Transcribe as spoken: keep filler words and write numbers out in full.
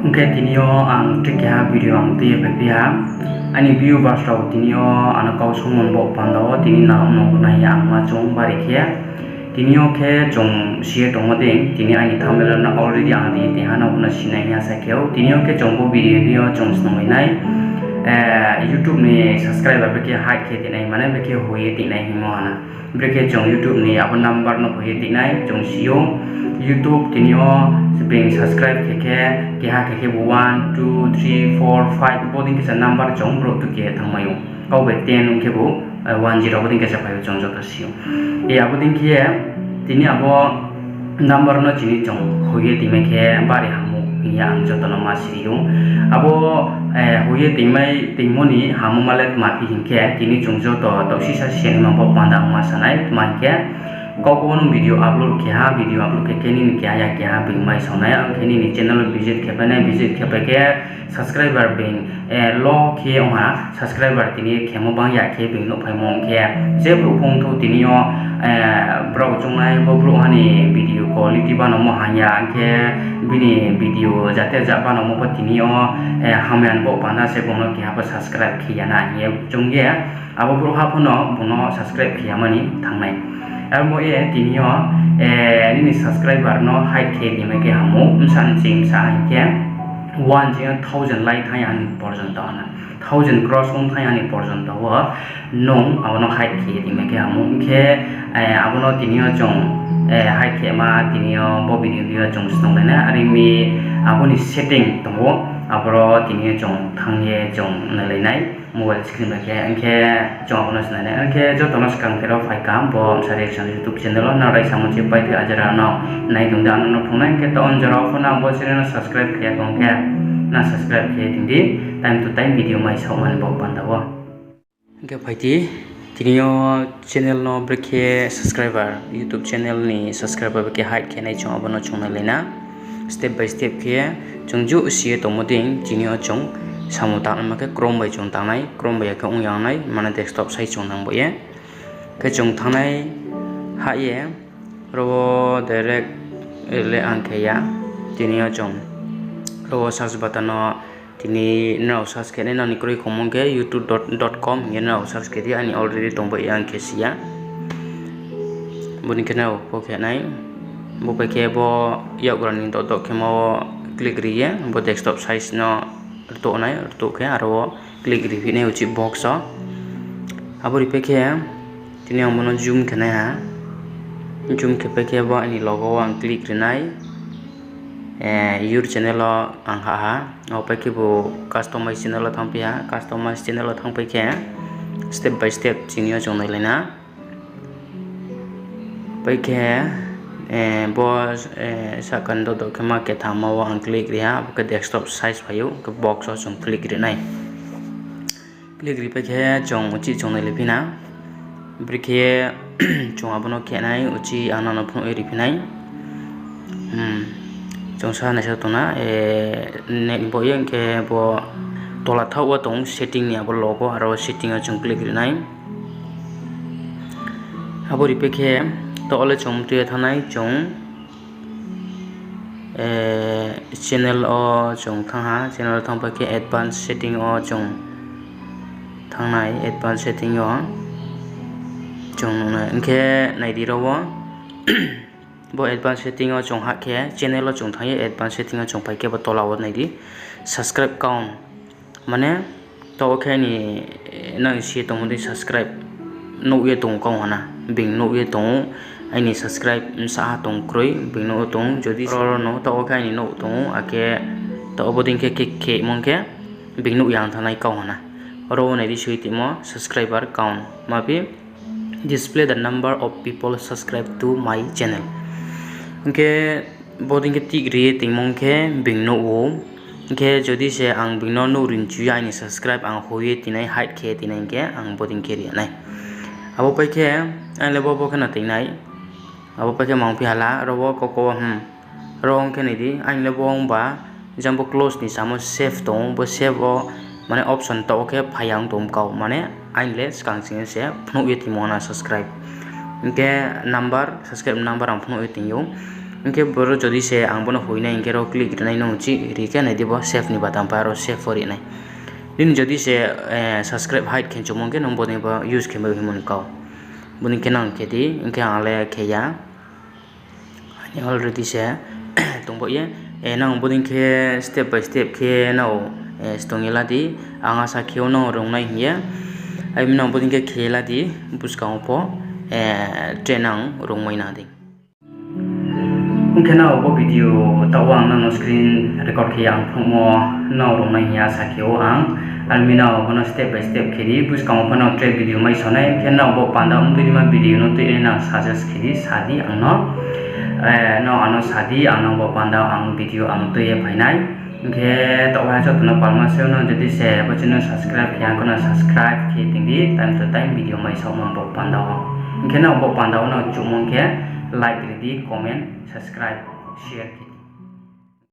Ong khe tini yo ang tre keha video ang tui ye phaiphi ha. Aini viewers rao tini yo ano kau songmo ni bo panda wo tini nang no khna hing ye ang ma chung bari khe. Tini yo khe chung si ye tongmo dei, tini aini thumbnail no already ang ri ye tong ha, no bo no sinai hing ya sa khe ou. Tini yo khe chung bo video yo chung snunglai nai, YouTube ni subscriber brekhe hide khe tingnai, mane brekhe hoi ye tingnai hingmo ha na. Brekhe chung YouTube ni abo number no hoi ye tingnai, chung si ou. YouTube tini yo being subscribe khe khe, keha khe khe bo one, two, three, four, five, bo dei khe sa number chung brouh tu khe thanngmai ou. Kau bai ten ong khe bo, one zero bo dei khe sa phai ou, chung joto si ou. Abo dei khe ye tini abo number no chini chung hoi ye tingmai khe bari ham ou hing ye ang joto no ma siri ou. Abo hoi ye tingmai tingmo ni hammo ma le tma phi hing khe, tini chung joto taohsisa sinaima bo panda ang ma sa nai, tma hing khe, kau kau no video upload khe ha, video upload khe khe nini keha ya keha being mai sao nai, ang khe nini channel visit khe pai nai, visit khe pai khe subscriber being low khe ong ha, subscriber tini khemo bang ya khe being nuhphaimo ong khe, je brouh phone thou tini yo brao choungnai bo brouhha ni video quality banomo hamya, ang khe bini video jate ja banomo pho tini yo hamya ni bo panda se bung no keha pho subscribe khe ya na hing ye chung ye, abo brouhha pho no bung no subscribe khe ya mani thanng nai. Abo ye tini yo nini subscriber no hide khe ye tingmai khe ham ou, bsa ni ching bsa hing khe one ching yo thousand lai thanng ya ni porjonto ha na, thousand cross ong thanng ya ni porjonto wo nung abo no hide khe ye tingmai khe ham ou. Ong khe abo no tini yo chung hide khe ma tini yo bo video yo chung snunglai nai, are mi abo ni setting tong ou, aboro tini yo chung thanng ye chung nailai nai mobile screen bai khe. Ong khe chung abo no snunglai nai, ong khe joto no skang thero phai kaham bo Bsa Reaction YouTube channel wo, nrao raisa mo chi pai phi ajara no nai tong di, ano no phrung nai. Ong khe taoh jora wo pho nang bo channel no subscribe khe ya khe ong khe, nang subscribe khe ye tong di, time to time video mai saohmani bo panda wo. Hing khe phai di, tini yo channel no brekhe subscriber, YouTube channel ni subscriber brekhe hide khe nai chung abo no chung nailai na. Step by step khe chung jouh si ye tongmo dei, tini yo chung samung tangnaima khe Chrome bai chung tangnai, Chrome bai ya khe ong ya nai, mane desktop sai chung nang bo ye. Khe chung thanngnai hah ye, ro wo direct le ang khe ya, tini yo chung ro wo search button no tini nrao search khe nai, nang ni kroi khongmo khe youtube dot com hing ye nrao search khe di, aini already tong bo ye ang khe si ya. Bo ni khe nrao pho khe nai, bo pai khe bo yakgra ni doh doh khemo wo click ri ye, bo desktop size no rtuh nai, rtuh khe aro wo click ri phi nai uchih box wo. Abo ri pai khe, tini ang bo no zoom khe nai ha, zoom khe pai khe bo aini logo wo ang click ri nai. Your channel wo ang hah ha, abo pai khe bo customize channel wo thanngphi ha, customize channel wo thanngpai khe step by step chini yo chung nailai na. Pai khe bo sahka ni doh doh khe ma ketham wo ang click ri ha, abo khe desktop size phai ou, khe box wo chung click ri nai. Click ri pai khe chung uchih chung nailai phi na. Brekhe chung abo no khe nai, uchih ang nang no phnuh ye ri phi nai. Chung sa naisa tong na, net ni baoh ye, hing khe bo tola thaoh wo tong setting ni abo logo, aro setting wo chung click ri nai. Abo ri pai khe, taoh wo le chung mtui ye thanng nai chung channel wo chung thanng ha, channel wo thanng pai khe advance setting wo chung thanng nai, advance setting yo chung nuh nai. Hing khe nai di ro wo, bo advance setting wo chung hah khe, channel wo chung thanng ye advance setting wo chung pai khe bo tola wo nai di, subscribe count, mane taoh wo khe aini nang si ye tongmo dei subscribe nuh ye tong ou kau ha na, being nuh ye tong ou, aini subscribe bsa ha tong kroi being nuh ye tong ou, jodi ro ro no taoh wo khe aini nuh tong ou, akhe taoh wo bodei khe khe khemo khe being nuh ya ong thanng nai kau ha na. Ro wo nai di soi timo subscriber count ma phi display the number of people subscribe to my channel. Hing khe bodei khe tik ri ye tingmo khe being nuh ou. Hing khe jodi se ang being no nuh ri nchu ya, aini subscribe ang hoi ye tingnai, hide khe tingnai hing khe ang bodei khe ri ya nai. Abo pai khe, ang le bo bo khe no tingnai. Abo pai khe mang phi hala, ro wo koko, ro ong khe nai di, aini le bo ong ba, jang bo close ni samo save tong ou, bo save wo, mane option taoh wo khe phai ya ong tong kau, mane aini le skang ching se phnuh ye tingmo na subscribe. Hing khe number, subscribe number ang phnuh ye ting ou. Hing khe boro jodi se ang bo no hoih nai hing khe ro click ri nai, nung chih ri khe nai di bo save ni button pai, aro save wo ri nai. Nini jodi se subscribe hide khe choungmo hing khe nung bodei bo use khe mai hingmo ni kau. Bodei khe nang khe di, hing khe ang le khe ya. Aini already se tong baoh ye. Nang bodei khe step by step khe nrao tong ye la di. Ang asa khe o nrao rungnai hing ye. Ai mi nang bodei khe khe ye la di, buskang wo pho tre nang rungmai na dei. Hing khe nrao bo video taoh wo ang nrao no screen record khe ye ang phnuhmo nrao rungnai hing ye asa khe o ang. Ar mi nrao bo no step by step khe di, buskang wo pho nrao tre video mai so nai, hing khe nrao bo panda wo mtui dima video no tuinai nang suggest khe di, sa di ang no. Nrao ang no sa di, ang no bo panda wo ang video ang tui ye phai nai. Hing khe taoh wo joto no palma se no jodi se bo channel no subscribe khe ya hing khe no subscribe khe tong di, time to time video mai saohmo bo panda wo. Hing khe nrao bo panda wo no chuhmo hing khe like ri di, comment, subscribe, share khe di.